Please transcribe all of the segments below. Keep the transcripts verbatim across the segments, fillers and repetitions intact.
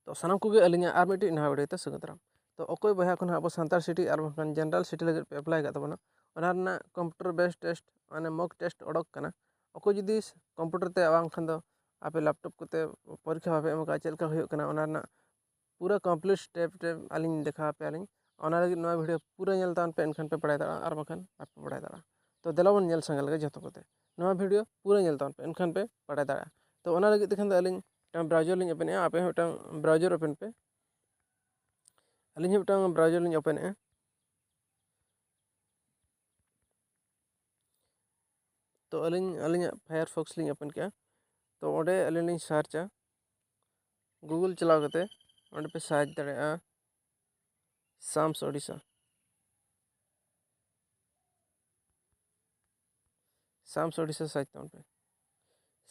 ᱛᱚ ᱥᱟᱱᱟᱢ ᱠᱚᱜᱮ ᱟᱹᱞᱤᱧᱟᱜ ᱟᱨ ᱢᱤᱫᱴᱤᱡ ᱱᱟᱣᱟ ᱵᱷᱤᱰᱤᱭᱳ ᱛᱮ ᱥᱟᱹᱜᱩᱱ ᱫᱟᱨᱟᱢ᱾ ᱛᱚ ᱚᱠᱚᱭ ᱵᱚᱭᱦᱟ ᱠᱚ ᱱᱟᱦᱟᱜ ᱟᱵᱚ ᱥᱟᱱᱛᱟᱲ ᱥᱤᱴᱤ ᱟᱨ ᱵᱟᱝᱠᱷᱟᱱ ᱡᱮᱱᱟᱨᱮᱞ ᱥᱤᱴᱤ ᱞᱟᱹᱜᱤᱫ ᱯᱮ ᱮᱯᱞᱟᱭ ᱟᱠᱟᱫ ᱛᱟᱵᱚᱱᱟ, ᱚᱱᱟ ᱨᱮᱱᱟᱜ ᱠᱚᱢᱯᱤᱭᱩᱴᱟᱨ ᱵᱮᱥ ᱴᱮᱥᱴ ᱢᱟᱱᱮ ᱢᱚᱠ ᱴᱮᱥᱴ ᱚᱰᱚᱠ ᱠᱟᱱᱟ᱾ ᱚᱠᱚᱭ ᱡᱩᱫᱤ ᱠᱚᱢᱯᱤᱭᱩᱴᱟᱨ ᱛᱮ ᱵᱟᱝᱠᱷᱟᱱ ᱫᱚ ᱟᱯᱮ ᱞᱮᱯᱴᱚᱯ ᱠᱚᱛᱮ ᱯᱚᱨᱤᱠᱠᱷᱟ ᱵᱟᱯᱮ ᱮᱢ ᱟᱠᱟᱫᱼᱟ, ᱪᱮᱫ ᱞᱮᱠᱟ ᱦᱩᱭᱩᱜ ᱠᱟᱱᱟ, ᱚᱱᱟ ᱨᱮᱱᱟᱜ ᱯᱩᱨᱟᱹ ᱠᱚᱢᱯᱞᱤᱴ ᱥᱴᱮᱯ ᱥᱴᱮᱯ ᱟᱹᱞᱤᱧ ᱫᱮᱠᱷᱟᱣ ᱟᱯᱮᱭᱟᱞᱤᱧ᱾ ᱚᱱᱟ ᱞᱟᱹᱜᱤᱫ ᱱᱚᱣᱟ ᱵᱷᱤᱰᱤᱭᱳ ᱯᱩᱨᱟᱹ ᱧᱮᱞ ᱛᱟᱵᱚᱱ ᱯᱮ, ᱮᱱᱠᱷᱟᱱ ᱯᱮ ᱵᱟᱲᱟᱭ ᱫᱟᱲᱮᱭᱟᱜᱼᱟ, ᱟᱨ ᱵᱟᱝᱠᱷᱟᱱ ᱵᱟᱯᱮ ᱵᱟᱲᱟᱭ ᱫᱟᱲᱮᱭᱟᱜᱼᱟ᱾ ᱛᱚ ᱫᱮᱞᱟ ᱵᱚᱱ ᱧᱮᱞ ᱥᱟᱸᱜᱮ ᱞᱮᱜᱮ ᱡᱷᱚᱛᱚ ᱠᱚᱛᱮ᱾ ᱱᱚᱣᱟ ᱵᱷᱤᱰᱤᱭᱳ ᱯᱩᱨᱟᱹ ᱧᱮᱞ ᱛᱟᱵᱚᱱ ᱯᱮ, ᱮᱱᱠᱷᱟᱱ ᱯᱮ ᱵᱟᱲᱟᱭ ᱫᱟᱲᱮᱭᱟᱜᱼᱟ᱾ ᱛᱚ ᱚᱱᱟ ᱞᱟᱹᱜᱤᱫ ᱛᱮᱠᱷᱟᱱ ᱫᱚ ᱟᱹᱞᱤᱧ ᱢᱤᱫᱴᱟᱝ ᱵᱨᱟᱣᱡᱟᱨ ᱞᱤᱧ ᱳᱯᱮᱱᱮᱜᱼᱟ, ᱟᱯᱮ ᱦᱚᱸ ᱢᱤᱫᱴᱟᱝ ᱵᱨᱟᱣᱡᱟᱨ ᱳᱯᱮᱱ ᱯᱮ᱾ ᱟᱹᱞᱤᱧ ᱦᱚᱸ ᱢᱤᱫᱴᱟᱝ ᱵᱨᱟᱣᱡᱟᱨ ᱞᱤᱧ ᱳᱯᱮᱱᱮᱜᱼᱟ᱾ ᱛᱚ ᱟᱹᱞᱤᱧ ᱟᱹᱞᱤᱧᱟᱜ ᱯᱷᱟᱭᱟᱨ ᱯᱷᱚᱠᱥ ᱞᱤᱧ ᱳᱯᱮᱱ ᱠᱮᱜᱼᱟ᱾ ᱛᱚ ᱚᱸᱰᱮ ᱟᱹᱞᱤᱧ ᱞᱤᱧ ᱥᱟᱨᱪᱟ, ᱜᱩᱜᱩᱞ ᱪᱟᱞᱟᱣ ᱠᱟᱛᱮ ᱚᱸᱰᱮ ᱯᱮ ᱥᱟᱨᱪ ᱫᱟᱲᱮᱭᱟᱜᱼᱟ SAMS Odisha. SAMS Odisha search ᱛᱟᱵᱚᱱ ᱯᱮ᱾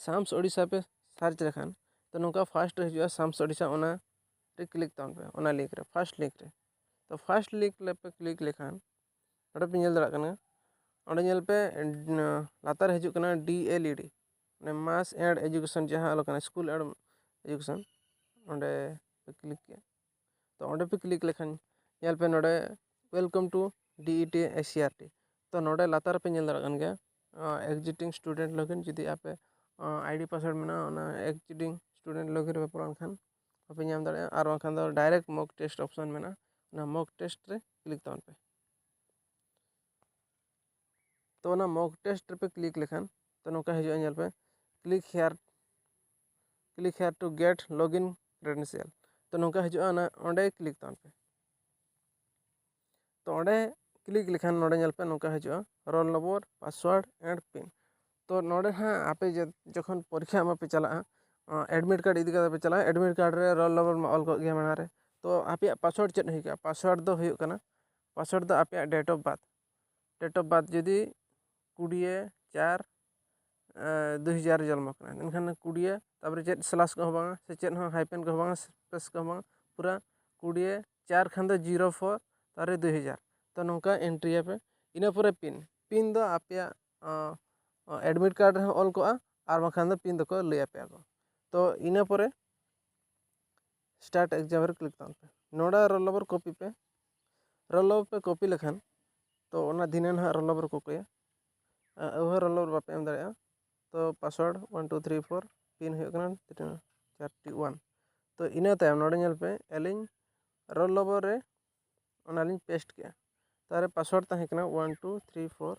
ᱥᱟᱢᱥ ᱳᱰᱤᱥᱟ ᱯᱮ ᱥᱟᱨᱪ ᱞᱮᱠᱷᱟᱱ ᱛᱚ ᱱᱚᱝᱠᱟ ᱯᱷᱟᱥᱴ ᱨᱮ ᱦᱤᱡᱩᱜᱼᱟ ᱥᱟᱢᱥ ᱳᱰᱤᱥᱟ, ᱚᱱᱟ ᱨᱮ ᱠᱞᱤᱠ ᱛᱟᱵᱚᱱ ᱯᱮ, ᱚᱱᱟ ᱞᱤᱝᱠ ᱨᱮ, ᱯᱷᱟᱥᱴ ᱞᱤᱝᱠ ᱨᱮ᱾ ᱛᱚ ᱯᱷᱟᱥᱴ ᱞᱤᱝᱠ ᱨᱮ ᱯᱮ ᱠᱞᱤᱠ ᱞᱮᱠᱷᱟᱱ ᱱᱚᱰᱮ ᱯᱮ ᱧᱮᱞ ᱫᱟᱲᱮᱭᱟᱜ ᱠᱟᱱᱟ, ᱚᱸᱰᱮ ᱧᱮᱞ ᱯᱮ, ᱞᱟᱛᱟᱨ ᱨᱮ ᱦᱤᱡᱩᱜ ᱠᱟᱱᱟ ᱰᱤ ᱮᱞ ᱤ ᱰᱤ, ᱢᱟᱱᱮ ᱢᱟᱥ ᱮᱰ ᱮᱰᱩᱠᱮᱥᱚᱱ, ᱡᱟᱦᱟᱸ ᱚᱞ ᱠᱟᱱᱟ ᱥᱠᱩᱞ ᱮᱰ ᱮᱰᱩᱠᱮᱥᱚᱱ, ᱚᱸᱰᱮ ᱯᱮ ᱠᱞᱤᱠ ᱠᱮᱜᱼᱟ᱾ ᱛᱚ ᱚᱸᱰᱮ ᱯᱮ ᱠᱞᱤᱠ ᱞᱮᱠᱷᱟᱱ ᱧᱮᱞ ᱯᱮ ᱱᱚᱰᱮ welcome to D E T S C R T᱾ ᱛᱚ ᱱᱚᱰᱮ ᱞᱟᱛᱟᱨ ᱨᱮᱯᱮ ᱧᱮᱞ ᱫᱟᱲᱮᱭᱟᱜ ᱠᱟᱱ ᱜᱮᱭᱟ, ᱮᱠᱡᱤᱥᱴᱤᱝ ᱥᱴᱩᱰᱮᱱᱴ ᱞᱚᱜᱤᱱ, ᱡᱩᱫᱤ ᱟᱯᱮ ᱟᱭᱰᱤ ᱯᱟᱥᱣᱟᱨᱰ ᱢᱮᱱᱟᱜᱼᱟ, ᱚᱱᱟ ᱮᱠᱡᱤᱥᱴᱤᱝ ᱥᱴᱩᱰᱮᱱᱴ ᱞᱚᱜᱤᱱ ᱨᱮᱯᱮ ᱯᱚᱞᱚᱱ ᱠᱷᱟᱱ ᱵᱟᱯᱮ ᱧᱟᱢ ᱫᱟᱲᱮᱭᱟᱜᱼᱟ, ᱟᱨ ᱵᱟᱝᱠᱷᱟᱱ ᱫᱚ ᱰᱟᱭᱨᱮᱠᱴ ᱢᱚᱠ ᱴᱮᱥᱴ ᱚᱯᱥᱚᱱ ᱢᱮᱱᱟᱜᱼᱟ, ᱚᱱᱟ ᱢᱚᱠ ᱴᱮᱥᱴ ᱨᱮ ᱠᱞᱤᱠ ᱛᱟᱵᱚᱱ ᱯᱮ᱾ ᱛᱚ ᱚᱱᱟ ᱢᱚᱠ ᱴᱮᱥᱴ ᱨᱮᱯᱮ ᱠᱞᱤᱠ ᱞᱮᱠᱷᱟᱱ ᱛᱚ ᱱᱚᱝᱠᱟ ᱦᱤᱡᱩᱜᱼᱟ, ᱧᱮᱞ ᱯᱮ, click here, click here to get login credential᱾ ᱛᱚ ᱱᱚᱝᱠᱟ ᱦᱤᱡᱩᱜᱼᱟ, ᱚᱱᱟ ᱚᱸᱰᱮ ᱠᱞᱤᱠ ᱛᱟᱵᱚᱱ ᱯᱮ᱾ ᱛᱚ ᱚᱸᱰᱮ ᱠᱞᱤᱠ ᱞᱮᱠᱷᱟᱱ ᱱᱚᱰᱮ ᱧᱮᱞ ᱯᱮ ᱱᱚᱝᱠᱟ ᱦᱤᱡᱩᱜᱼᱟ, roll number, password and pin᱾ ᱛᱚ ᱱᱚᱰᱮ ᱦᱟᱸᱜ ᱟᱯᱮ ᱡᱮ ᱡᱚᱠᱷᱚᱱ ᱯᱚᱨᱤᱠᱠᱷᱟ ᱮᱢᱟ ᱯᱮ ᱪᱟᱞᱟᱜᱼᱟ, ᱮᱰᱢᱤᱴ ᱠᱟᱨᱰ ᱤᱫᱤ ᱠᱟᱛᱮ ᱯᱮ ᱪᱟᱞᱟᱜᱼᱟ, ᱮᱰᱢᱤᱴ ᱠᱟᱨᱰ ᱨᱮ ᱨᱳᱞ ᱱᱟᱢᱵᱟᱨ ᱢᱟ ᱚᱞ ᱠᱚᱜ ᱜᱮᱭᱟ ᱢᱟᱲᱟᱝ ᱨᱮ᱾ ᱛᱚ ᱟᱯᱮᱭᱟᱜ ᱯᱟᱥᱣᱟᱨᱰ ᱪᱮᱫ ᱦᱩᱭ ᱠᱚᱜᱼᱟ? ᱯᱟᱥᱣᱟᱨᱰ ᱫᱚ ᱦᱩᱭᱩᱜ ᱠᱟᱱᱟ, ᱯᱟᱥᱣᱟᱨᱰ ᱫᱚ ᱟᱯᱮᱭᱟᱜ date of birth, date of birth ᱡᱩᱫᱤ ᱠᱩᱲᱤ ᱪᱟᱨ ᱫᱩ ᱦᱟᱡᱟᱨ ᱡᱚᱱᱢᱚ ᱠᱟᱱᱟ, ᱮᱱᱠᱷᱟᱱ ᱠᱩᱲᱤ, ᱛᱟᱨᱯᱚᱨᱮ ᱪᱮᱫ ᱥᱞᱟᱥ ᱠᱚᱦᱚᱸ ᱵᱟᱝᱟ, ᱥᱮ ᱪᱮᱫ ᱦᱚᱸ ᱦᱟᱭᱯᱮᱱ ᱠᱚᱦᱚᱸ ᱵᱟᱝᱟ, ᱥᱯᱮᱥ ᱠᱚᱦᱚᱸ ᱵᱟᱝᱟ, ᱯᱩᱨᱟᱹ ᱠᱩᱲᱤ ᱪᱟᱨ ᱠᱷᱟᱱ ᱫᱚ ᱡᱤᱨᱳ ᱯᱷᱳᱨ, ᱛᱟᱨᱯᱚᱨᱮ ᱫᱩ ᱦᱟᱡᱟᱨ᱾ ᱛᱚ ᱱᱚᱝᱠᱟ ᱮᱱᱴᱨᱤᱭᱟᱯᱮ᱾ ᱤᱱᱟᱹ ᱯᱚᱨᱮ ᱯᱤᱱ, ᱯᱤᱱ ᱫᱚ ᱟᱯᱮᱭᱟᱜ ᱮᱰᱢᱤᱴ ᱠᱟᱨᱰ ᱨᱮᱦᱚᱸ ᱚᱞ ᱠᱚᱜᱼᱟ, ᱟᱨ ᱵᱟᱝᱠᱷᱟᱱ ᱫᱚ ᱯᱤᱱ ᱫᱚᱠᱚ ᱞᱟᱹᱭ ᱟᱯᱮᱭᱟ ᱠᱚ᱾ ᱛᱚ ᱤᱱᱟᱹ ᱯᱚᱨᱮ start exam ᱨᱮ click ᱛᱟᱵᱚᱱ ᱯᱮ᱾ ᱱᱚᱰᱮ roll number copy ᱯᱮ᱾ Roll number ᱯᱮ copy ᱞᱮᱠᱷᱟᱱ ᱛᱚ ᱚᱱᱟ ᱫᱷᱤᱱᱟᱹᱱ ᱦᱟᱸᱜ roll number ᱠᱚ ᱠᱚᱭᱟ᱾ ᱟᱨ ᱟᱹᱣᱦᱟᱹ roll number ᱵᱟᱯᱮ ᱮᱢ ᱫᱟᱲᱮᱭᱟᱜᱼᱟ᱾ ᱛᱚ password one two three four, pin ᱦᱩᱭᱩᱜ ᱠᱟᱱᱟ ᱛᱤᱱᱟᱹᱜ? ᱪᱟᱨᱴᱤ ᱚᱣᱟᱱ᱾ ᱛᱚ ᱤᱱᱟᱹ ᱛᱟᱭᱚᱢ ᱱᱚᱰᱮ ᱧᱮᱞ ᱯᱮ, ᱟᱹᱞᱤᱧ roll number ᱨᱮ ᱚᱱᱟᱞᱤᱧ paste ᱠᱮᱜᱼᱟ᱾ ᱛᱟᱨᱮ password ᱛᱟᱦᱮᱸ ᱠᱟᱱᱟ one two three four,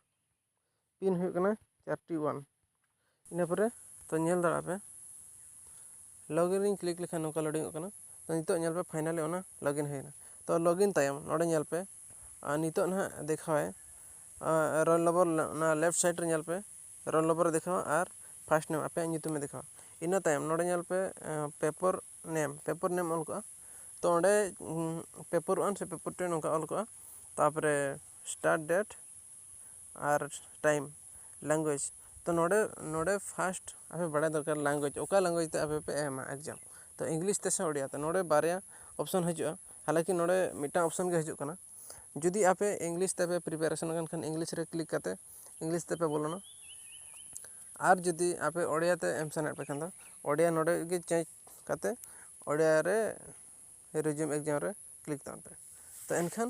pin ᱦᱩᱭᱩᱜ ᱠᱟᱱᱟ ᱪᱟᱨᱴᱤ ᱚᱣᱟᱱ᱾ ᱤᱱᱟᱹ ᱯᱚᱨᱮ ᱛᱚ ᱧᱮᱞ ᱫᱟᱲᱮᱭᱟᱜ ᱯᱮ, login ᱨᱤᱧ click ᱞᱮᱠᱷᱟᱱ ᱱᱚᱝᱠᱟ loading ᱚᱜ ᱠᱟᱱᱟ᱾ ᱛᱚ ᱱᱤᱛᱚᱜ ᱧᱮᱞ ᱯᱮ finally ᱚᱱᱟ login ᱦᱩᱭᱱᱟ᱾ ᱛᱚ login ᱛᱟᱭᱚᱢ ᱱᱚᱰᱮ ᱧᱮᱞ ᱯᱮ, ᱟᱨ ᱱᱤᱛᱚᱜ ᱱᱟᱦᱟᱜ ᱫᱮᱠᱷᱟᱣᱟᱭ, ᱟᱨ roll number ᱚᱱᱟ left side ᱨᱮ ᱧᱮᱞ ᱯᱮ, roll number ᱮ ᱫᱮᱠᱷᱟᱣᱟ ᱟᱨ first name ᱟᱯᱮᱭᱟᱜ ᱧᱩᱛᱩᱢ ᱮ ᱫᱮᱠᱷᱟᱣᱟ᱾ ᱤᱱᱟᱹ ᱛᱟᱭᱚᱢ ᱱᱚᱰᱮ ᱧᱮᱞ ᱯᱮ, ᱟᱸ, paper name, paper name ᱚᱞ ᱠᱚᱜᱼᱟ᱾ ᱛᱚ ᱚᱸᱰᱮ, ᱩᱸ, paper one ᱥᱮ paper two ᱱᱚᱝᱠᱟ ᱚᱞ ᱠᱚᱜᱼᱟ᱾ ᱛᱟᱯᱚᱨᱮ start date ᱟᱨ time, language᱾ ᱛᱚ ᱱᱚᱰᱮ, ᱱᱚᱰᱮ first ᱟᱯᱮ ᱵᱟᱲᱟᱭ ᱫᱚᱨᱠᱟᱨ language, ᱚᱠᱟ language ᱛᱮ ᱟᱯᱮ ᱯᱮ ᱮᱢᱟ exam᱾ ᱛᱚ English ᱛᱮ ᱥᱮ ᱳᱰᱤᱭᱟ ᱛᱮ, ᱱᱚᱰᱮ ᱵᱟᱨᱭᱟ option ᱦᱤᱡᱩᱜᱼᱟ᱾ ᱦᱟᱞᱟᱸᱠᱤ ᱱᱚᱰᱮ ᱢᱤᱫᱴᱟᱝ option ᱜᱮ ᱦᱤᱡᱩᱜ ᱠᱟᱱᱟ᱾ ᱡᱩᱫᱤ ᱟᱯᱮ English ᱛᱮᱯᱮ preparation ᱟᱠᱟᱱ ᱠᱷᱟᱱ English ᱨᱮ click ᱠᱟᱛᱮ English ᱛᱮᱯᱮ ᱵᱚᱞᱚᱱᱟ᱾ ᱟᱨ ᱡᱩᱫᱤ ᱟᱯᱮ ᱳᱰᱤᱭᱟ ᱛᱮ ᱮᱢ ᱥᱟᱱᱟᱭᱮᱫ ᱯᱮ ᱠᱷᱟᱱ ᱫᱚ ᱳᱰᱤᱭᱟ ᱱᱚᱰᱮ ᱜᱮ change ᱠᱟᱛᱮ ᱳᱰᱤᱭᱟ ᱨᱮ resume exam ᱨᱮ click ᱛᱟᱵᱚᱱ ᱯᱮ᱾ ᱛᱚ ᱮᱱᱠᱷᱟᱱ,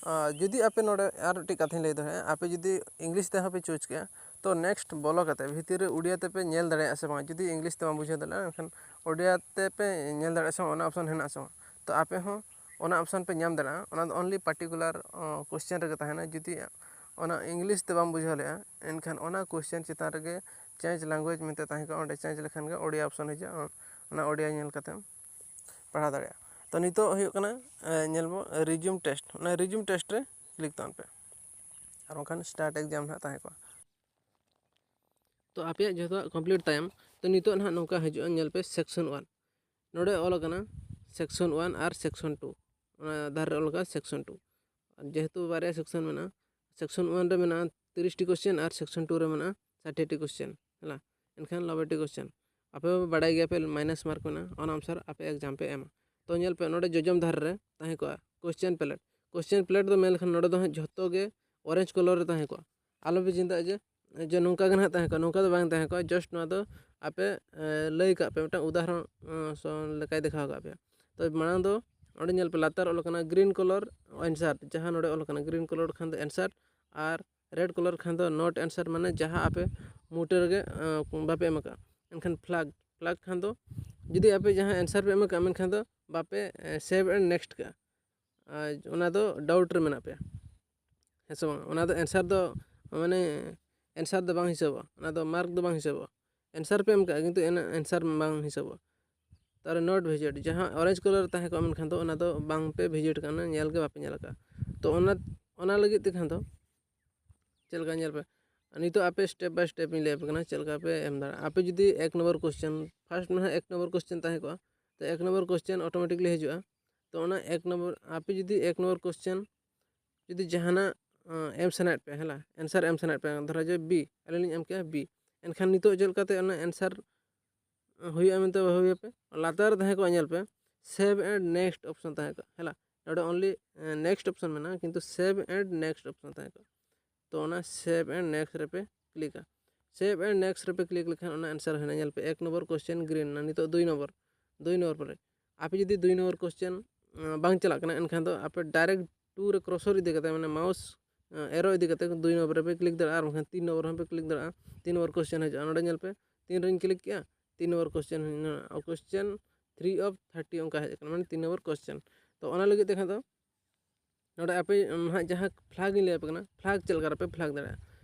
ᱟᱸ, ᱡᱩᱫᱤ ᱟᱯᱮ ᱱᱚᱰᱮ ᱟᱨ ᱢᱤᱫᱴᱤᱡ ᱠᱟᱛᱷᱟᱧ ᱞᱟᱹᱭ ᱫᱚᱦᱚᱭᱟ, ᱟᱯᱮ ᱡᱩᱫᱤ English ᱛᱮᱦᱚᱸ ᱯᱮ choose ᱠᱮᱜᱼᱟ, ᱛᱚ next ᱵᱚᱞᱚ ᱠᱟᱛᱮ ᱵᱷᱤᱛᱤᱨ ᱨᱮ ᱳᱰᱤᱭᱟ ᱛᱮᱯᱮ ᱧᱮᱞ ᱫᱟᱲᱮᱭᱟᱜᱼᱟ ᱥᱮ ᱵᱟᱝ? ᱡᱩᱫᱤ English ᱛᱮ ᱵᱟᱢ ᱵᱩᱡᱷᱟᱹᱣ ᱫᱟᱲᱮᱭᱟᱜᱼᱟ, ᱮᱱᱠᱷᱟᱱ ᱳᱰᱤᱭᱟ ᱛᱮᱯᱮ ᱧᱮᱞ ᱫᱟᱲᱮᱭᱟᱜᱼᱟ ᱥᱮ ᱵᱟᱝ, ᱚᱱᱟ option ᱦᱮᱱᱟᱜᱼᱟ ᱥᱮ ᱵᱟᱝ? ᱛᱚ ᱟᱯᱮ ᱦᱚᱸ ᱚᱱᱟ option ᱯᱮ ᱧᱟᱢ ᱫᱟᱲᱮᱭᱟᱜᱼᱟ᱾ ᱚᱱᱟ ᱫᱚ only particular, ᱚ, question ᱨᱮᱜᱮ ᱛᱟᱦᱮᱱᱟ᱾ ᱡᱩᱫᱤ ᱚᱱᱟ English ᱛᱮ ᱵᱟᱢ ᱵᱩᱡᱷᱟᱹᱣ ᱞᱮᱜᱼᱟ, ᱮᱱᱠᱷᱟᱱ ᱚᱱᱟ question ᱪᱮᱛᱟᱱ ᱨᱮᱜᱮ change language ᱢᱮᱱᱛᱮ ᱛᱟᱦᱮᱸ ᱠᱚᱜᱼᱟ, ᱚᱸᱰᱮ change ᱞᱮᱠᱷᱟᱱ ᱜᱮ ᱳᱰᱤᱭᱟ option ᱦᱤᱡᱩᱜᱼᱟ, ᱚᱱᱟ ᱳᱰᱤᱭᱟ ᱧᱮᱞ ᱠᱟᱛᱮᱢ ᱯᱟᱲᱦᱟᱣ ᱫᱟᱲᱮᱭᱟᱜᱼᱟ᱾ ᱛᱚ ᱱᱤᱛᱚᱜ ᱦᱩᱭᱩᱜ ᱠᱟᱱᱟ, ᱮ, ᱧᱮᱞ ᱵᱚ resume test, ᱚᱱᱟ resume test ᱨᱮ click ᱛᱟᱵᱚᱱ ᱯᱮ, ᱟᱨ ᱵᱟᱝᱠᱷᱟᱱ start exam ᱱᱟᱦᱟᱜ ᱛᱟᱦᱮᱸ ᱠᱚᱜᱼᱟ᱾ ᱛᱚ ᱟᱯᱮᱭᱟᱜ ᱡᱚᱛᱚᱣᱟᱜ complete ᱛᱟᱭᱚᱢ, ᱛᱚ ᱱᱤᱛᱚᱜ ᱱᱟᱦᱟᱜ ᱱᱚᱝᱠᱟ ᱦᱤᱡᱩᱜᱼᱟ, ᱧᱮᱞ ᱯᱮ section one, ᱱᱚᱰᱮ ᱚᱞ ᱟᱠᱟᱱᱟ section one ᱟᱨ section two, ᱚᱱᱟ ᱫᱷᱟᱨᱮ ᱨᱮ ᱚᱞ ᱟᱠᱟᱱᱟ section two᱾ ᱡᱮᱦᱮᱛᱩ ᱵᱟᱨᱭᱟ section ᱢᱮᱱᱟᱜᱼᱟ, section one ᱨᱮ ᱢᱮᱱᱟᱜᱼᱟ ᱛᱤᱨᱤᱥ ᱴᱤ question ᱟᱨ section two ᱨᱮ ᱢᱮᱱᱟᱜᱼᱟ ᱥᱟᱴᱷᱤ ᱴᱤ question, ᱦᱮᱸ, ᱮᱱᱠᱷᱟᱱ ᱱᱚᱵᱵᱳᱭ ᱴᱤ question᱾ ᱟᱯᱮ ᱦᱚᱸ ᱵᱟᱲᱟᱭ ᱜᱮᱭᱟ ᱯᱮ minus mark ᱢᱮᱱᱟᱜᱼᱟ, ᱚᱱᱟ ᱚᱱᱩᱥᱟᱨ ᱟᱯᱮ exam ᱯᱮ ᱮᱢᱟ᱾ ᱛᱚ ᱧᱮᱞ ᱯᱮ, ᱱᱚᱰᱮ ᱡᱚᱡᱚᱢ ᱫᱷᱟᱨᱮ ᱨᱮ ᱛᱟᱦᱮᱸ ᱠᱚᱜᱼᱟ question palette᱾ Question palette ᱫᱚ ᱢᱮᱱ ᱞᱮᱠᱷᱟᱱ ᱱᱚᱰᱮ ᱫᱚ ᱦᱟᱸᱜ ᱡᱷᱚᱛᱚ ᱜᱮ orange colour ᱨᱮ ᱛᱟᱦᱮᱸ ᱠᱚᱜᱼᱟ᱾ ᱟᱞᱚ ᱯᱮ ᱪᱤᱱᱛᱟᱹᱜᱼᱟ ᱡᱮ, ᱡᱮ ᱱᱚᱝᱠᱟ ᱜᱮ ᱱᱟᱦᱟᱜ ᱛᱟᱦᱮᱸ ᱠᱚᱜᱼᱟ, ᱱᱚᱝᱠᱟ ᱫᱚ ᱵᱟᱝ ᱛᱟᱦᱮᱸ ᱠᱚᱜᱼᱟ᱾ Just ᱱᱚᱣᱟ ᱫᱚ ᱟᱯᱮ, ᱮ, ᱞᱟᱹᱭ ᱠᱟᱜ ᱯᱮ, ᱢᱤᱫᱴᱟᱝ ᱩᱫᱟᱦᱚᱨᱚᱱ, ᱮ, ᱥᱚ ᱞᱮᱠᱟᱭ ᱫᱮᱠᱷᱟᱣ ᱠᱟᱜ ᱯᱮᱭᱟ᱾ ᱛᱚ ᱢᱟᱲᱟᱝ ᱫᱚ ᱚᱸᱰᱮ ᱧᱮᱞ ᱯᱮ, ᱞᱟᱛᱟᱨ ᱚᱞ ᱟᱠᱟᱱᱟ green color answer, ᱡᱟᱦᱟᱸ ᱱᱚᱰᱮ ᱚᱞ ᱟᱠᱟᱱᱟ green color ᱠᱷᱟᱱ ᱫᱚ answer ᱟᱨ red color ᱠᱷᱟᱱ ᱫᱚ not answer, ᱢᱟᱱᱮ ᱡᱟᱦᱟᱸ ᱟᱯᱮ ᱢᱩᱴᱟᱹ ᱨᱮᱜᱮ ᱵᱟᱯᱮ ᱮᱢ ᱟᱠᱟᱫᱼᱟ᱾ ᱮᱱᱠᱷᱟᱱ flag, flag ᱠᱷᱟᱱ ᱫᱚ ᱡᱩᱫᱤ ᱟᱯᱮ ᱡᱟᱦᱟᱸ answer ᱯᱮ ᱮᱢ ᱟᱠᱟᱫᱼᱟ ᱢᱮᱱᱠᱷᱟᱱ ᱫᱚ ᱵᱟᱯᱮ save and next ᱠᱟᱜᱼᱟ, ᱟᱨ ᱚᱱᱟ ᱫᱚ doubt ᱨᱮ ᱢᱮᱱᱟᱜ ᱯᱮᱭᱟ, ᱦᱮᱸ ᱥᱮ ᱵᱟᱝ? ᱚᱱᱟ ᱫᱚ answer ᱫᱚ ᱢᱟᱱᱮ answer ᱫᱚ ᱵᱟᱝ ᱦᱤᱥᱟᱹᱵᱚᱜᱼᱟ, ᱚᱱᱟ ᱫᱚ mark ᱫᱚ ᱵᱟᱝ ᱦᱤᱥᱟᱹᱵᱚᱜᱼᱟ᱾ answer ᱯᱮ ᱮᱢ ᱠᱟᱜᱼᱟ ᱠᱤᱱᱛᱩ answer ᱵᱟᱝ ᱦᱤᱥᱟᱹᱵᱚᱜᱼᱟ᱾ ᱛᱟᱦᱚᱞᱮ not visited, ᱡᱟᱦᱟᱸ orange color ᱛᱟᱦᱮᱸ ᱠᱚᱜᱼᱟ ᱢᱮᱱᱠᱷᱟᱱ ᱫᱚ ᱚᱱᱟ ᱫᱚ ᱵᱟᱝ ᱯᱮ visit ᱠᱟᱱᱟ, ᱧᱮᱞ ᱜᱮ ᱵᱟᱯᱮ ᱧᱮᱞ ᱟᱠᱟᱫᱼᱟ᱾ ᱛᱚ ᱚᱱᱟ ᱚᱱᱟ ᱞᱟᱹᱜᱤᱫ ᱛᱮ ᱠᱷᱟᱱ ᱫᱚ ᱪᱮᱫ ᱞᱮᱠᱟ ᱧᱮᱞ ᱯᱮ, ᱱᱤᱛᱚᱜ ᱟᱯᱮ step by step ᱤᱧ ᱞᱟᱹᱭ ᱟᱯᱮ ᱠᱟᱱᱟ ᱪᱮᱫ ᱞᱮᱠᱟ ᱯᱮ ᱮᱢ ᱫᱟᱲᱮᱭᱟᱜᱼᱟ᱾ ᱟᱯᱮ ᱡᱩᱫᱤ ᱮᱠ ᱱᱚᱢᱵᱚᱨ question, first ᱢᱟ ᱦᱟᱸᱜ ᱮᱠ ᱱᱚᱢᱵᱚᱨ question ᱛᱟᱦᱮᱸ ᱠᱚᱜᱼᱟ, ᱛᱚ ᱮᱠ ᱱᱚᱢᱵᱚᱨ question automatically ᱦᱤᱡᱩᱜᱼᱟ᱾ ᱛᱚ ᱚᱱᱟ ᱮᱠ ᱱᱚᱢᱵᱚᱨ, ᱟᱯᱮ ᱡᱩᱫᱤ ᱮᱠ ᱱᱚᱢᱵᱚᱨ question ᱡᱩᱫᱤ ᱡᱟᱦᱟᱱᱟᱜ ᱮᱢ ᱥᱟᱱᱟᱭᱮᱫ ᱯᱮᱭᱟ, ᱦᱮᱸ, answer ᱮᱢ ᱥᱟᱱᱟᱭᱮᱫ ᱯᱮᱭᱟ, ᱫᱷᱚᱨᱟ ᱡᱮ B, ᱟᱹᱞᱤᱧ ᱞᱤᱧ ᱮᱢ ᱠᱮᱜᱼᱟ B, ᱮᱱᱠᱷᱟᱱ ᱱᱤᱛᱚᱜ ᱪᱮᱫ ᱞᱮᱠᱟᱛᱮ ᱚᱱᱟ answer ᱦᱩᱭᱩᱜᱼᱟ ᱢᱮᱱᱛᱮ ᱵᱷᱟᱹᱵᱤᱭᱟᱯᱮ? ᱞᱟᱛᱟᱨ ᱨᱮ ᱛᱟᱦᱮᱸ ᱠᱚᱜᱼᱟ, ᱧᱮᱞ ᱯᱮ, save and next option ᱛᱟᱦᱮᱸ ᱠᱚᱜᱼᱟ, ᱦᱮᱸ᱾ ᱱᱚᱰᱮ only next option ᱢᱮᱱᱟᱜᱼᱟ, ᱠᱤᱱᱛᱩ save and next option ᱛᱟᱦᱮᱸ ᱠᱚᱜᱼᱟ᱾ ᱛᱚ ᱚᱱᱟ save and next ᱨᱮᱯᱮ clickᱟ᱾ save and next ᱨᱮᱯᱮ click ᱞᱮᱠᱷᱟᱱ ᱚᱱᱟ answer ᱦᱩᱭᱱᱟ᱾ ᱧᱮᱞ ᱯᱮ, ᱮᱠ ᱱᱚᱢᱵᱚᱨ question green ᱮᱱᱟ, ᱱᱤᱛᱚᱜ ᱫᱩᱭ ᱱᱚᱢᱵᱚᱨ, ᱫᱩᱭ ᱱᱚᱢᱵᱚᱨ ᱯᱚᱨᱮ ᱟᱯᱮ ᱡᱩᱫᱤ ᱫᱩᱭ ᱱᱚᱢᱵᱚᱨ question ᱵᱟᱝ ᱪᱟᱞᱟᱜ ᱠᱟᱱᱟ, ᱮᱱᱠᱷᱟᱱ ᱫᱚ ᱟᱯᱮ direct two ᱨᱮ cursor ᱤᱫᱤ ᱠᱟᱛᱮ, ᱢᱟᱱᱮ mouse arrow ᱤᱫᱤ ᱠᱟᱛᱮ ᱫᱩᱭ ᱱᱚᱢᱵᱚᱨ ᱨᱮᱯᱮ click ᱫᱟᱲᱮᱭᱟᱜᱼᱟ, ᱟᱨ ᱵᱟᱝᱠᱷᱟᱱ ᱛᱤᱱ ᱱᱚᱢᱵᱚᱨ ᱦᱚᱸᱯᱮ click ᱫᱟᱲᱮᱭᱟᱜᱼᱟ᱾ ᱛᱤᱱ ᱱᱚᱢᱵᱚᱨ question ᱦᱤᱡᱩᱜᱼᱟ, ᱱᱚᱰᱮ ᱧᱮᱞ ᱯᱮ, ᱛᱤᱱ ᱨᱮᱧ click ᱠᱮᱜᱼᱟ, ᱛᱤᱱ ᱱᱚᱢᱵᱚᱨ question ᱦᱩᱭᱱᱟ, question three of thirty ᱚᱱᱠᱟ ᱦᱮᱡ ᱟᱠᱟᱱᱟ, ᱢᱟᱱᱮ ᱛᱤᱱ ᱱᱚᱢᱵᱚᱨ question᱾ ᱛᱚ ᱚᱱᱟ ᱞᱟᱹᱜᱤᱫ ᱛᱮ ᱠᱷᱟᱱ ᱫᱚ ᱱᱚᱰᱮ ᱟᱯᱮ ᱱᱟᱦᱟᱜ ᱡᱟᱦᱟᱸ flag ᱤᱧ ᱞᱟᱹᱭ ᱟᱯᱮ ᱠᱟᱱᱟ, flag ᱪᱮᱫ ᱞᱮᱠᱟ ᱨᱮᱯᱮ flag ᱫᱟᱲᱮᱭᱟᱜᱼᱟ᱾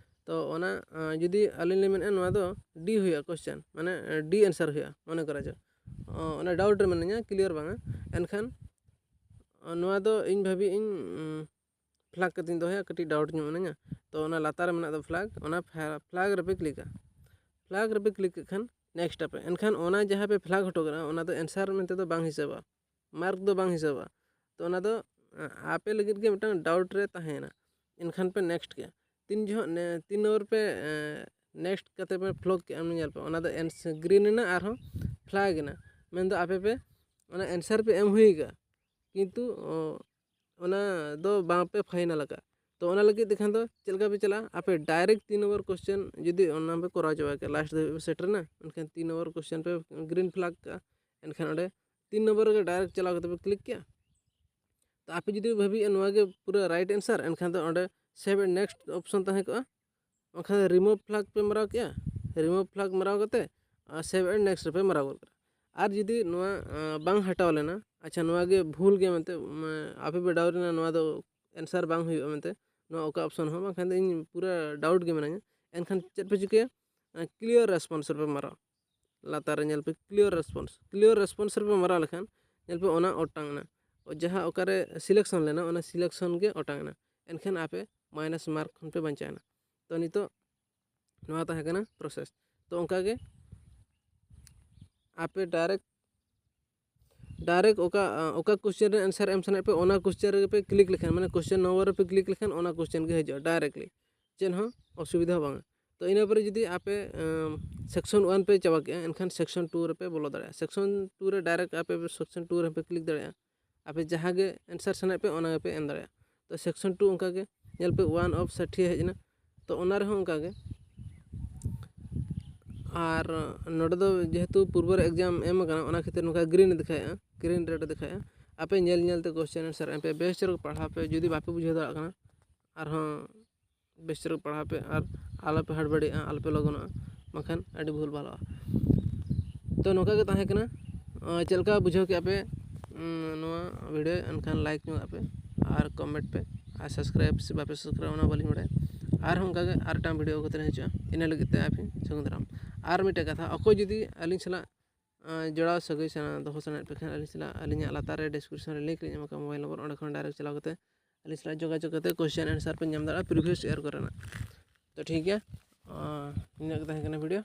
ᱛᱚ ᱚᱱᱟ ᱡᱩᱫᱤ ᱟᱹᱞᱤᱧ ᱞᱤᱧ ᱢᱮᱱᱮᱫᱼᱟ ᱱᱚᱣᱟ ᱫᱚ D ᱦᱩᱭᱩᱜᱼᱟ question, ᱢᱟᱱᱮ D answer ᱦᱩᱭᱩᱜᱼᱟ, ᱢᱚᱱᱮ ᱠᱚᱨᱟ ᱡᱮ ᱚᱱᱟ doubt ᱨᱮ ᱢᱮᱱᱟᱹᱧᱟ, clear ᱵᱟᱝᱟ, ᱮᱱᱠᱷᱟᱱ ᱱᱚᱣᱟ ᱫᱚ ᱤᱧ ᱵᱷᱟᱹᱵᱤ ᱤᱧ flag ᱠᱟᱛᱮᱧ ᱫᱚᱦᱚᱭᱟ, ᱠᱟᱹᱴᱤᱡ doubt ᱧᱚᱜ ᱢᱮᱱᱟᱹᱧᱟ᱾ ᱛᱚ ᱚᱱᱟ ᱞᱟᱛᱟᱨ ᱨᱮ ᱢᱮᱱᱟᱜ ᱫᱚ flag, ᱚᱱᱟ flag ᱨᱮᱯᱮ clickᱟ᱾ flag ᱨᱮᱯᱮ click ᱠᱮᱫ ᱠᱷᱟᱱ next ᱟᱯᱮ, ᱮᱱᱠᱷᱟᱱ ᱚᱱᱟ ᱡᱟᱦᱟᱸ ᱯᱮ flag ᱦᱚᱴᱚ ᱠᱟᱜᱼᱟ ᱚᱱᱟ ᱫᱚ answer ᱢᱮᱱᱛᱮ ᱫᱚ ᱵᱟᱝ ᱦᱤᱥᱟᱹᱵᱚᱜᱼᱟ, mark ᱫᱚ ᱵᱟᱝ ᱦᱤᱥᱟᱹᱵᱚᱜᱼᱟ᱾ ᱛᱚ ᱚᱱᱟ ᱫᱚ ᱟᱯᱮ ᱞᱟᱹᱜᱤᱫ ᱜᱮ ᱢᱤᱫᱴᱟᱝ doubt ᱨᱮ ᱛᱟᱦᱮᱸᱭᱮᱱᱟ, ᱮᱱᱠᱷᱟᱱ ᱯᱮ next ᱠᱮᱜᱼᱟ᱾ ᱛᱤᱱ ᱡᱚᱦᱚᱜ ᱛᱤᱱ ᱱᱚᱢᱵᱚᱨ ᱯᱮ next ᱠᱟᱛᱮ ᱯᱮ flag ᱠᱮᱜᱼᱟ, ᱧᱮᱞ ᱯᱮ ᱚᱱᱟ ᱫᱚ green ᱮᱱᱟ ᱟᱨᱦᱚᱸ flag ᱮᱱᱟ, ᱢᱮᱱᱫᱚ ᱟᱯᱮ ᱯᱮ ᱚᱱᱟ answer ᱯᱮ ᱮᱢ ᱦᱩᱭ ᱠᱟᱜᱼᱟ, ᱠᱤᱱᱛᱩ ᱚᱱᱟ ᱫᱚ ᱵᱟᱝ ᱯᱮ final ᱟᱠᱟᱫᱼᱟ᱾ ᱛᱚ ᱚᱱᱟ ᱞᱟᱹᱜᱤᱫ ᱛᱮᱠᱷᱟᱱ ᱫᱚ ᱪᱮᱫ ᱞᱮᱠᱟ ᱯᱮ ᱪᱟᱞᱟᱜᱼᱟ? ᱟᱯᱮ direct ᱛᱤᱱ ᱱᱚᱢᱵᱚᱨ question ᱡᱩᱫᱤ ᱚᱱᱟ ᱯᱮ ᱠᱚᱨᱟᱣ ᱪᱟᱵᱟ ᱠᱮᱜᱼᱟ, last ᱫᱷᱟᱹᱵᱤᱡ ᱯᱮ ᱥᱮᱴᱮᱨᱮᱱᱟ, ᱮᱱᱠᱷᱟᱱ ᱛᱤᱱ ᱱᱚᱢᱵᱚᱨ question ᱯᱮ green flag ᱠᱟᱜᱼᱟ, ᱮᱱᱠᱷᱟᱱ ᱚᱸᱰᱮ ᱛᱤᱱ ᱱᱚᱢᱵᱚᱨ ᱨᱮᱜᱮ ᱰᱟᱭᱨᱮᱠᱴ ᱪᱟᱞᱟᱣ ᱠᱟᱛᱮ ᱯᱮ ᱠᱞᱤᱠ ᱠᱮᱜᱼᱟ᱾ ᱛᱚ ᱟᱯᱮ ᱡᱩᱫᱤ ᱵᱷᱟᱹᱵᱤᱭᱮᱜᱼᱟ ᱱᱚᱣᱟ ᱜᱮ ᱯᱩᱨᱟᱹ ᱨᱟᱭᱤᱴ ᱮᱱᱥᱟᱨ, ᱮᱱᱠᱷᱟᱱ ᱫᱚ ᱚᱸᱰᱮ ᱥᱮᱵᱷ ᱮᱱᱰ ᱱᱮᱠᱥᱴ ᱚᱯᱥᱚᱱ ᱛᱟᱦᱮᱸ ᱠᱚᱜᱼᱟ᱾ ᱵᱟᱝᱠᱷᱟᱱ ᱨᱤᱢᱩᱵᱷ ᱯᱷᱞᱟᱜ ᱯᱮ ᱢᱟᱨᱟᱣ ᱠᱮᱜᱼᱟ, ᱨᱤᱢᱩᱵᱷ ᱯᱷᱞᱟᱜ ᱢᱟᱨᱟᱣ ᱠᱟᱛᱮ ᱥᱮᱵᱷ ᱮᱱᱰ ᱱᱮᱠᱥᱴ ᱨᱮᱯᱮ ᱢᱟᱨᱟᱣ ᱜᱚᱫ ᱠᱟᱜᱼᱟ᱾ ᱟᱨ ᱡᱩᱫᱤ ᱱᱚᱣᱟ ᱟᱸ, ᱵᱟᱝ ᱦᱟᱴᱟᱣ ᱞᱮᱱᱟ, ᱟᱪᱪᱷᱟ ᱱᱚᱣᱟ ᱜᱮ ᱵᱷᱩᱞ ᱜᱮ ᱢᱮᱱᱛᱮ ᱩᱢ, ᱟᱯᱮ ᱯᱮ ᱰᱟᱣᱩᱴ ᱮᱱᱟ, ᱱᱚᱣᱟ ᱫᱚ ᱮᱱᱥᱟᱨ ᱵᱟᱝ ᱦᱩᱭᱩᱜᱼᱟ ᱢᱮᱱᱛᱮ, ᱱᱚᱣᱟ ᱚᱠᱟ ᱚᱯᱥᱚᱱ ᱦᱚᱸ, ᱵᱟᱝᱠᱷᱟᱱ ᱫᱚ ᱤᱧ ᱯᱩᱨᱟᱹ ᱰᱟᱣᱩᱴ ᱜᱮ ᱢᱮᱱᱟᱹᱧᱟ᱾ ᱮᱱᱠᱷᱟᱱ ᱪᱮᱫ ᱯᱮ ᱪᱤᱠᱟᱹᱭᱟ? ᱠᱞᱤᱭᱟᱨ ᱨᱮᱥᱯᱚᱱᱥ ᱨᱮᱯᱮ ᱢᱟᱨᱟᱣᱟ᱾ ᱞᱟᱛᱟᱨ ᱨᱮ ᱧᱮᱞ ᱯᱮ, ᱠᱞᱤᱭᱟᱨ ᱨᱮᱥᱯᱚᱱᱥ, ᱠᱞᱤᱭᱟᱨ ᱨᱮᱥᱯᱚᱱᱥ ᱨᱮᱯᱮ ᱢᱟᱨᱟᱣ ᱞᱮᱠᱷᱟᱱ ᱧᱮᱞ ᱯᱮ ᱚᱱᱟ ᱚᱴᱟᱝ ᱮᱱᱟ, ᱡᱟᱦᱟᱸ ᱚᱠᱟᱨᱮ ᱥᱤᱞᱮᱠᱥᱚᱱ ᱞᱮᱱᱟ ᱚᱱᱟ ᱥᱤᱞᱮᱠᱥᱚᱱ ᱜᱮ ᱚᱴᱟᱝ ᱮᱱᱟ᱾ ᱮᱱᱠᱷᱟᱱ ᱟᱯᱮ ᱢᱟᱭᱱᱟᱥ ᱢᱟᱨᱠ ᱠᱷᱚᱱ ᱯᱮ ᱵᱟᱧᱪᱟᱣ ᱮᱱᱟ᱾ ᱛᱚ ᱱᱤᱛᱚᱜ ᱱᱚᱣᱟ ᱛᱟᱦᱮᱸ ᱠᱟᱱᱟ ᱯᱨᱚᱥᱮᱥ᱾ ᱛᱚ ᱚᱱᱠᱟ ᱜᱮ ᱟᱯᱮ ᱰᱟᱭᱨᱮᱠᱴ ᱰᱟᱭᱨᱮᱠᱴ ᱚᱠᱟ ᱚᱠᱟ ᱠᱚᱥᱪᱮᱱ ᱨᱮ ᱮᱱᱥᱟᱨ ᱮᱢ ᱥᱟᱱᱟᱭᱮᱫ ᱯᱮ, ᱚᱱᱟ ᱠᱚᱥᱪᱮᱱ ᱨᱮᱜᱮ ᱯᱮ ᱠᱞᱤᱠ ᱞᱮᱠᱷᱟᱱ, ᱢᱟᱱᱮ ᱠᱚᱥᱪᱮᱱ ᱱᱚᱢᱵᱚᱨ ᱨᱮᱯᱮ ᱠᱞᱤᱠ ᱞᱮᱠᱷᱟᱱ ᱚᱱᱟ ᱠᱚᱥᱪᱮᱱ ᱜᱮ ᱦᱤᱡᱩᱜᱼᱟ ᱰᱟᱭᱨᱮᱠᱴᱞᱤ, ᱪᱮᱫ ᱦᱚᱸ ᱚᱥᱩᱵᱤᱫᱷᱟ ᱦᱚᱸ ᱵᱟᱝᱟ᱾ ᱛᱚ ᱤᱱᱟᱹ ᱯᱚᱨᱮ ᱡᱩᱫᱤ ᱟᱯᱮ ᱥᱮᱠᱥᱚᱱ ᱚᱣᱟᱱ ᱯᱮ ᱪᱟᱵᱟ ᱠᱮᱜᱼᱟ, ᱮᱱᱠᱷᱟᱱ ᱥᱮᱠᱥᱚᱱ ᱴᱩ ᱨᱮᱯᱮ ᱵᱚᱞᱚ ᱫᱟᱲᱮᱭᱟᱜᱼᱟ᱾ ᱥᱮᱠᱥᱚᱱ ᱴᱩ ᱨᱮ ᱰᱟᱭᱨᱮᱠᱴ ᱟᱯᱮ ᱥᱮᱠᱥᱚᱱ ᱴᱩ ᱨᱮᱦᱚᱸ ᱯᱮ ᱠᱞᱤᱠ ᱫᱟᱲᱮᱭᱟᱜᱼᱟ᱾ ᱟᱯᱮ ᱡᱟᱦᱟᱸ ᱜᱮ ᱮᱱᱥᱟᱨ ᱥᱟᱱᱟᱭᱮᱫ ᱯᱮ ᱚᱱᱟ ᱜᱮᱯᱮ ᱮᱢ ᱫᱟᱲᱮᱭᱟᱜᱼᱟ᱾ ᱛᱚ ᱥᱮᱠᱥᱚᱱ ᱴᱩ ᱚᱱᱠᱟ ᱜᱮ ᱧᱮᱞ ᱯᱮ, ᱚᱣᱟᱱ ᱚᱯᱷ ᱥᱟᱴᱷᱤᱭᱟ ᱦᱮᱡ ᱮᱱᱟ᱾ ᱛᱚ ᱚᱱᱟ ᱨᱮᱦᱚᱸ ᱚᱱᱠᱟ ᱜᱮ᱾ ᱟᱨ ᱱᱚᱰᱮ ᱫᱚ ᱡᱮᱦᱮᱛᱩ ᱯᱩᱨᱵᱚ ᱨᱮ ᱮᱠᱡᱟᱢ ᱮᱢ ᱟᱠᱟᱱᱟ, ᱚᱱᱟ ᱠᱷᱟᱹᱛᱤᱨ ᱱᱚᱝᱠᱟ ᱜᱨᱤᱱ ᱮ ᱫᱮᱠᱷᱟᱣᱮᱫᱼᱟ, ᱜᱨᱤᱱ ᱨᱮᱰ ᱮ ᱫᱮᱠᱷᱟᱣᱮᱫᱼᱟ᱾ ᱟᱯᱮ ᱧᱮᱞ ᱧᱮᱞ ᱛᱮ ᱠᱚᱥᱪᱮᱱ ᱮᱱᱥᱟᱨ ᱮᱢ ᱯᱮ, ᱵᱮᱥ ᱪᱮᱦᱨᱟ ᱯᱟᱲᱦᱟᱣ ᱯᱮ᱾ ᱡᱩᱫᱤ ᱵᱟᱯᱮ ᱵᱩᱡᱷᱟᱹᱣ ᱫᱟᱲᱮᱭᱟᱜ ᱠᱟᱱᱟ, ᱟᱨᱦᱚᱸ ᱵᱮᱥ ᱪᱮᱦᱨᱟ ᱯᱟᱲᱦᱟᱣ ᱯᱮ ᱟᱨ ᱟᱞᱚᱯᱮ ᱦᱟᱲᱵᱟᱲᱤᱜᱼᱟ, ᱟᱞᱚᱯᱮ ᱞᱚᱜᱚᱱᱚᱜᱼᱟ, ᱵᱟᱝᱠᱷᱟᱱ ᱟᱹᱰᱤ ᱵᱷᱩᱞ ᱵᱷᱟᱞᱚᱜᱼᱟ᱾ ᱛᱚ ᱱᱚᱝᱠᱟ ᱜᱮ ᱛᱟᱦᱮᱸ ᱠᱟᱱᱟ᱾ ᱟᱸ, ᱪᱮᱫ ᱞᱮᱠᱟ ᱵᱩᱡᱷᱟᱹᱣ ᱠᱮᱜᱼᱟ ᱯᱮ, ᱩᱸ, ᱱᱚᱣᱟ ᱵᱷᱤᱰᱤᱭᱳ? ᱮᱱᱠᱷᱟᱱ ᱞᱟᱭᱤᱠ ᱧᱚᱜ ᱟᱯᱮ ᱟᱨ ᱠᱚᱢᱮᱱᱴ ᱯᱮ, ᱟᱨ ᱥᱟᱵᱥᱠᱨᱟᱭᱤᱵ ᱥᱮ ᱵᱟᱯᱮ ᱥᱟᱵᱥᱠᱨᱟᱭᱤᱵ ᱚᱱᱟ ᱵᱟᱹᱞᱤᱧ ᱵᱟᱲᱟᱭᱟ᱾ ᱟᱨᱦᱚᱸ ᱚᱱᱠᱟ ᱜᱮ ᱟᱨ ᱢᱤᱫᱴᱟᱝ ᱵᱷᱤᱰᱤᱭᱳ ᱠᱟᱛᱮ ᱦᱤᱡᱩᱜᱼᱟ, ᱤᱱᱟᱹ ᱞᱟᱹᱜᱤᱫ ᱛᱮ ᱟᱯᱮ ᱥᱟᱹᱜᱩᱱ ᱫᱟᱨᱟᱢ᱾ ᱟᱨ ᱢᱤᱫᱴᱮᱱ ᱠᱟᱛᱷᱟ, ᱚᱠᱚᱭ ᱡᱩᱫᱤ ᱟᱹᱞᱤᱧ ᱥᱟᱞᱟᱜ ᱟᱸ, ᱡᱚᱲᱟᱣ ᱥᱟᱹᱜᱟᱹᱭ ᱥᱟᱱᱟ ᱫᱚᱦᱚ ᱥᱟᱱᱟᱭᱮᱫ ᱯᱮ ᱠᱷᱟᱱ, ᱟᱹᱞᱤᱧ ᱥᱟᱞᱟᱜ ᱟᱹᱞᱤᱧᱟᱜ ᱞᱟᱛᱟᱨ ᱨᱮ ᱰᱤᱥᱠᱨᱤᱯᱥᱚᱱ ᱨᱮ ᱞᱤᱝᱠ ᱞᱤᱧ ᱮᱢ ᱟᱠᱟᱫ ᱢᱳᱵᱟᱭᱤᱞ ᱱᱚᱢᱵᱚᱨ, ᱚᱸᱰᱮ ᱠᱷᱚᱱ ᱰᱟᱭᱨᱮᱠᱴ ᱪᱟᱞᱟᱣ ᱠᱟᱛᱮ ᱟᱹᱞᱤᱧ ᱥᱟᱞᱟᱜ ᱡᱳᱜᱟᱡᱳᱜᱽ ᱠᱟᱛᱮ ᱠᱚᱥᱪᱮᱱ ᱮᱱᱥᱟᱨ ᱯᱮ ᱧᱟᱢ ᱫᱟᱲᱮᱭᱟᱜᱼᱟ ᱯᱨᱤᱵᱷᱤᱭᱟᱥ ᱤᱭᱟᱨ ᱠᱚᱨᱮᱱᱟᱜ᱾ ᱛᱚ ᱴᱷᱤᱠ ᱜᱮᱭᱟ, ᱟᱸ, ᱱᱤᱱᱟᱹᱜ ᱜᱮ ᱛᱟᱦᱮᱸ ᱠᱟᱱᱟ ᱵᱷᱤᱰᱤᱭᱳ᱾